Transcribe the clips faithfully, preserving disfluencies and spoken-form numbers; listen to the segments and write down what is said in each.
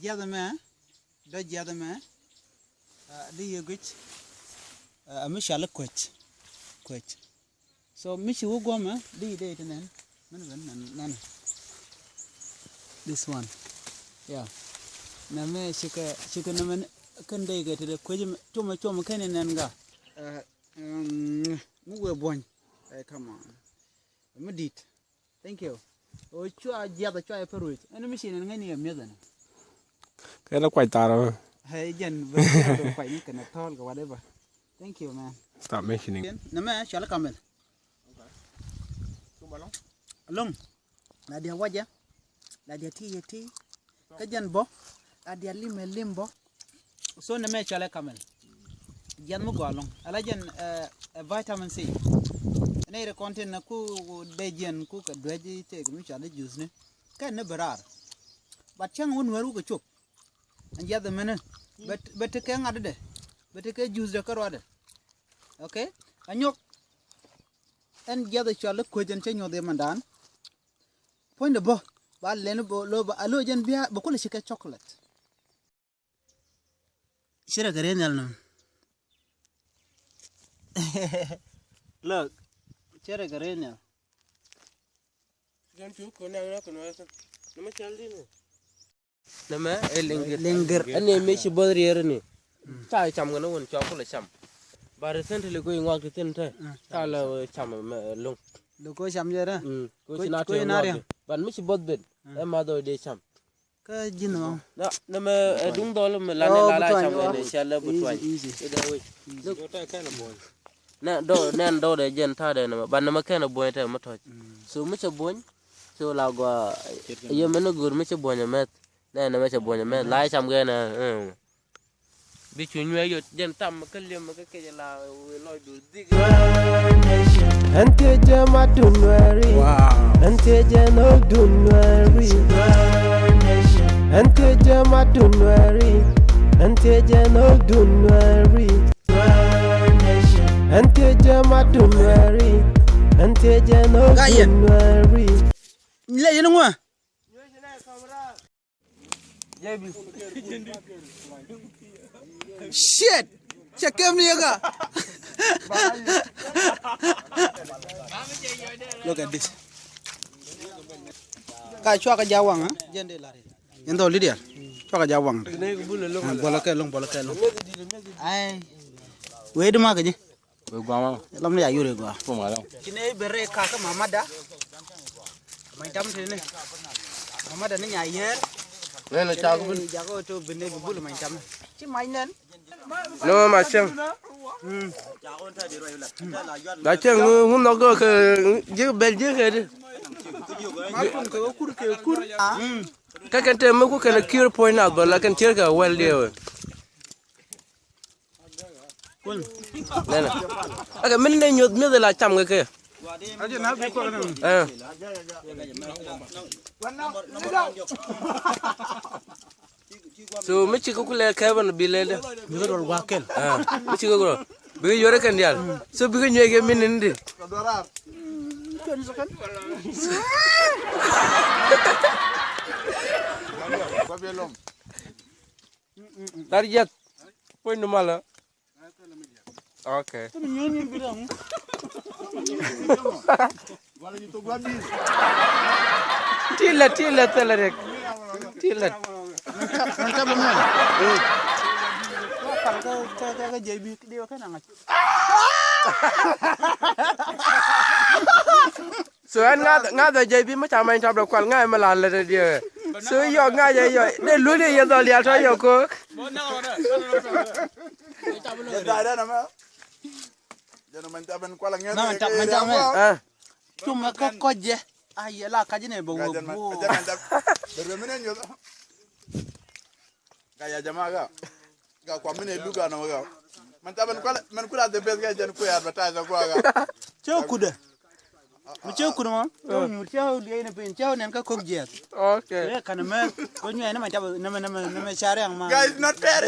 Jiath ɛmɛ, dɔ̱ jiath ɛmɛ, a, di yɛ guic, a, mi cɔal i̱ kuec, kuec. So mi ci wä guɔmɛ di dee ti nɛn. Mɛn ben nɛn nɛn. This one. Yeah. Nɛmɛ cikɛ cikɛ nɛmɛ kɛn dee kɛ ti dee kuec mɛ cuɔmɛ cuɔmɛ kɛn nɛn ga. Ɛ, um, mi wee buɔny. Ɛ, come on. Mi dit. Thank you. O cua jiath o cua yɛ pär wec. Ɛn mi ci nɛn ŋäcni kɛ mi̱eth ɛn. Kɛn kuac thaar ɔ. Hey, jɛn bä kuac ni kɛn a thɔl kɛ whatever. Thank you, man. Stop mentioning. Nɛmɛ cɔal i̱ Kamɛl. Ɛlɔ̱ŋ. La diɛ wacɛ. La diɛ ti yɛ ti. Kä jɛn bä. La diɛ lim ɛ lim bä. So nɛmɛ cɔal i̱ Kamɛl. Jiath mi gɔaa ɛlɔ̱ŋ. Ala jɛn, eh, eh, vitamin C. Nɛ irɛ kɔn tin ku dee jiɛn ku kɛ duec i̱ tëëk mi cɔal i̱ juice ni. Kɛn ni bɛ raar. But cäŋ wä nuɛɛr wä kɛ cop. Ɛn jiath ɛmɛnɛ bɛ, bɛ tekɛ ŋa̱tdɛ, bɛ tekɛ juicdɛ kä ruadɛ. Okay. Anyɔk. Ɛn jiath ɛ cɔal i̱ kuec ɛn cä nyuɔth yɛ mandan. Puɔ̱nydɛ bä ba lɛn bä lo ba a lo jɛn bia bɛ kulɛ cikɛ chocolate. Cirɛ kɛ rɛy nhial nɔ. Look. Cirɛ kɛ rɛy nhial. Nɛmɛ ɛ liŋgir. Liŋgir. Ɛn ɛ mëë ci bo̱th riɛɛr ni. Ca cam kɛn wun cɔk kulɛ cam. Ba recently go̱o̱c ŋɔak ti thin te. Ca lɛ cam ɛmɛ ɛlɔ̱ŋ. Lɛ ko cam jɛ rɛ. Ko ci na te ŋɔak. Ban mi ci bo̱th ben. Ɛ ma dhɔ dee cam. Kä ji̱n mɔ. Nɛmɛ ɛ duŋ dhɔl mi lan ni la la cam kɛn cɛ lɛ bi tuany. Ida wec. Nɛ dɔw nɛn dɔw dɛ jɛn ta̱a̱ dɛ nɛmɛ ban nɛmɛ kɛn ɛ buɔ̱ny tɛ mi tɔ̱c. So mi cɛ buɔ̱ny. So la gua yɛ mɛn ni go̱o̱r mi cɛ buɔ̱ny ɛ mɛth. Nɛn nɛmɛ cɛ buɔ̱ny ɛ mɛth la cam kɛn ɛ. Bi cu nyuɛ yot jɛn tam kä liɛm kä kecɛ la wee lɔc du dhik. Ɛn thiecɛ ma dun nuɛri. Ɛn thiecɛ nol dun nuɛri. Ɛn thiecɛ ma dun nuɛri. Ɛn thiecɛ nol dun nuɛri. Ɛn thiecɛ ma dun nuɛri. Ɛn thiecɛ nol dun nuɛri. Lɛ yɛn ŋuɛ. Shit! Cɛ kɛm ni yɛ ka. Look at this. Ka cua ka ja waŋ, eh? Jɛn de lari. Yɛn dhɔl di dial. Cua ka ja waŋ de. Buɔlɔ kɛ loŋ, buɔlɔ kɛ loŋ. Ai. Wee di ma kɛ ji. Wee guama. Lam ni ya yure gua. Kuma lam. Kine bere ka ka mamada. Mai tam tene. Mamada ni nya yer. Nene ca ko bin. Jago to bine bi bulu mai tam. Ci mai nen. No ma ceng. La ceng hun no go ke je bel je ke de. Ma tum ke kur ke kur. Ka ken te me ku ken kier point out ba la ken tier ka well de. Nɛnɛ. Akɛ min ne nyuɔth mi̱eth la cam kɛ kɛ. Eh. So mi cikɛ kulɛ kɛpɛn bi lɛl dɛ. Bikɛ duɔl gua̱a̱k kɛl. Eh. Mi cikɛ kulɛ bikɛ yuɔrɛ kɛn diaal. So bikɛ nyuɛc kɛ min ni di. Lar jiath. Puɔ̱ny ni malä. Okay. Tilɛ, tilɛ, thilɛ rek. Tilɛ. So ɛn ŋa̱th, ŋa̱th ɛ jɛy bi mi ca many tap dɛ kual ŋa̱c mi lan lät ɛ diɛ. So yɔ ŋa̱c ɛ yɔ dee luel yɛ yɛ dhɔl dial tɔ yɔ kook. Jɛn many tap ɛn kual ŋa̱c. Many tap, many tap mɛ. Ah. Cum ɛ kä kɔc jɛ. A yɛ la kac ni bɛ wä buɔ. Ka ya jama ka. Ka kwa mine luka na waka. Man ta man kula, man kula the best guy jan kuya advertise kwa ka. Cɛ kudɛ. Mi cɛ kudɛ ma. Cɛ nyur cɛ diɛ ni pin cɛ nen ka kok jiɛt. Okay. Kan mɛ ko nyɛ ni ma ta na ma na ma na ma share ang ma. Guys, not fair.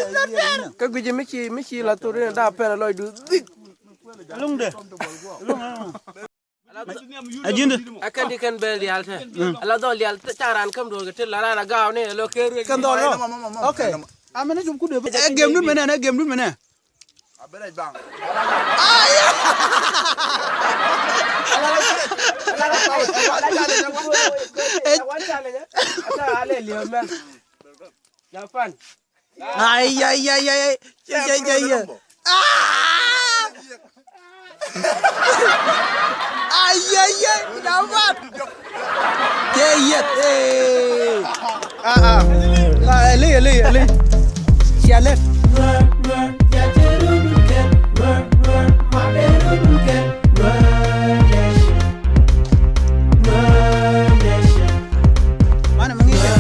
Ka guji mi ci mi ci la turi da pɛn lɔy du dik. Lung de. Lung. A ji̱n dee. A kɛn di kɛn bɛl diaal tɛ. Ala dhɔl diaal tɛ ca ran käm duɔl kɛ tël la ran a gaw ni lo kɛ ruec. Kɛn dhɔl lɔ. Okay. A mɛn a jum kut dee. Ɛ gem dun mɛnɛ, ɛ gem dun mɛnɛ. Japan. Ay, ay, ay, ay, ay. Cɛ, cɛ, cɛ, cɛ. Ah! Ay, ay, ay. Dapat. Cɛ yɛt. Eh. Ah, ah. La, ɛlɛ, ɛlɛ, ɛlɛ. Cɛ lɛ. Mana mi ŋi̱ cɛ.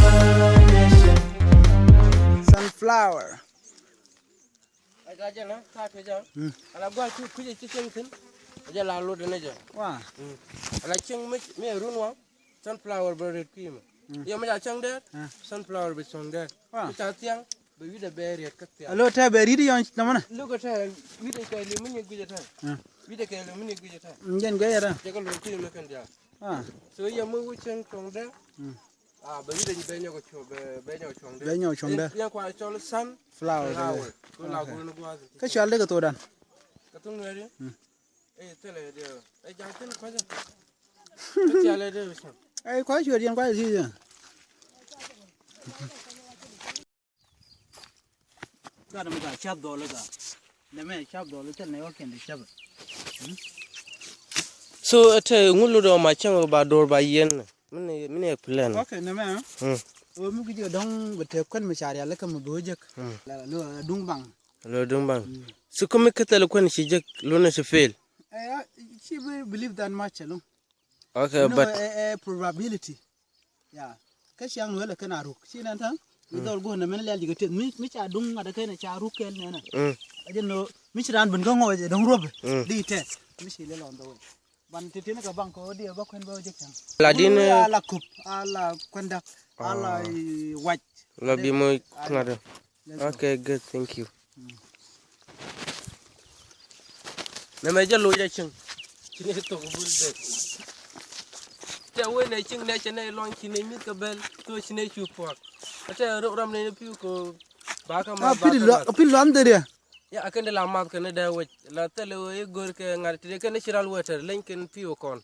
Sunflower. A jɛ na ta̱a̱ kɛ jɛ. Mm. Ala gua̱a̱ cu kui̱c a ci cieŋ thi̱n. A jɛ la lot ni jɛ. Wa. Mm. Ala cieŋ mi, mi run wa. Sunflower bɛ ret kui̱ mi. Mm. Yɛ mi ca cieŋ dee. Ah. Sunflower bɛ cieŋ dee. Wa. Mi ca thiaŋ bɛ wi̱dɛ bɛ riet kä thiaŋ. Alo tɛ bɛ riet yɔn namana. Lukɛ tɛ wi̱dɛ kɛ li̱w mi ni gui̱cɛ tɛ. Ah. Wi̱dɛ kɛ li̱w mi ni gui̱cɛ tɛ. Mm, jɛn gui̱cɛ tɛ. Jɛ kɛ lot kui̱ mi kɛn diaal. Ah. So yɛ mi wi̱c cieŋ cuɔ̱ŋ dee. Mm. Ah, bɛ wi̱dɛ bɛ nyɔk cuɔ̱ŋ, bɛ, bɛ nyɔk cuɔ̱ŋ dee. Bɛ nyɔk cuɔ̱ŋ dee. Yɛn kua cɔl sunflower. Flower. Flower. Ku la gun gua̱a̱th. Kä cɔal dee kɛ thokdan. Kɛ thok nuɛɛri. Mm. Ɛ thilɛ dee. Ɛ ja̱ thi̱n kua̱cä. Kä cɔal dee. Ɛ kua cuɔ̱t yɛn kua cuɔ̱t yɛn. Gat mi ka cap dhɔl ka. Nɛmɛ cap dhɔl thil nɛ wä kɛn di cap. Hmm? So ɛ te ŋul lo dɔ ma cäŋ ba dor ba yɛn. Mini, mini ɛ plan. Okay, nɛmɛ. Hmm. Wä mi guic dɔŋ bɛ te kuɛn mi ca rial kä mi bi wä jek. Hmm. La, lo, duŋ baŋ. Lo duŋ baŋ. Hmm. So kä mi kä thil kuɛn ci jek lo nɛ ci fail. Eh, ci bi believe that much alone. Okay, no, but eh, eh, probability. Ya. Kä ciaŋ luelɛ kɛn a ruk. Ci nɛn ta̱ŋ? Mi dhɔl guɔ̱n nɛ mɛn lɛl ji̱ kɛ teth. Mi, mi ca duŋ ŋa̱t kɛn ca ruk kɛn nɛn. Mm. A jɛ no, mi ci raan ben kä ŋɔc ɛ dɔ̱ŋ ruɔp. Mm. Di tɛth. Mi ci lɛl on the way. Ban ti tin kɛ baŋ kɛ wä di ɛ bä kuɛn bä wä jɛ cäŋ. La din, eh, a la kup, a la kuɛn dak, a la, ah, eh, wac. La bi mo ŋa̱t. Let's go. Okay, good, thank you. Mm. Nɛmɛ jɛ loc a cieŋ. Ci ni thok bul dek. Tɛ wen ɛ cieŋ nɛ cɛ nɛ lɔny ci ni mi̱th kɛ bɛl. Thok ci ni cu puɔk. Tɛ ram ni piu ko. Ba kɛ ma, ah, ba pil kɛ luam, ma. Pil luam de dia. Ya, a kɛn de la math kɛn dee wec. La thɛl ɛ wec gor kɛ ŋa̱t ti de kɛn ci ral wetɛr leny kɛn piu kɔn.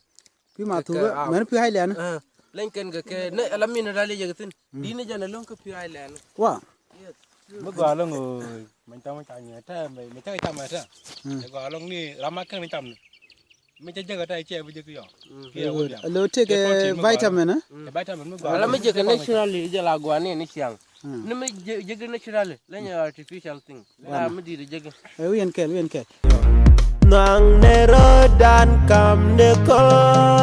Pi ma thuk mɛn pi hai lɛn. Leny kɛn kɛ kɛ nɛ ala min rali jɛ kɛ thin. Mm. Di ni jɛ na loŋ kɛ pi hai lɛn. Wa. Yes. Mi gɔaa loŋ o, mɛn tam ca nyɛ tɛ, mɛ cɛ cam tɛ. Mm. Mi gɔaa loŋ ni rama kɛn mi cam ni. Mi cɛ jɛ kɛ tɛ cɛ bi jɛ kɛ yɔ. Mm. Kɛ wä diam. Lo tek vitamin, eh? Mm. Vitamin mi gɔaa. Ala mi jɛ kɛ naturally jɛ la gɔaa ni ni ciaŋ. Mm. Ni mi jɛ, jɛ kɛ naturally, leny artificial thing. Wan. La mi di jɛ kɛ. Eh, wiɛn kɛl, wiɛn kɛl. Nuaŋ ni ro̱dan kam ni kɔn.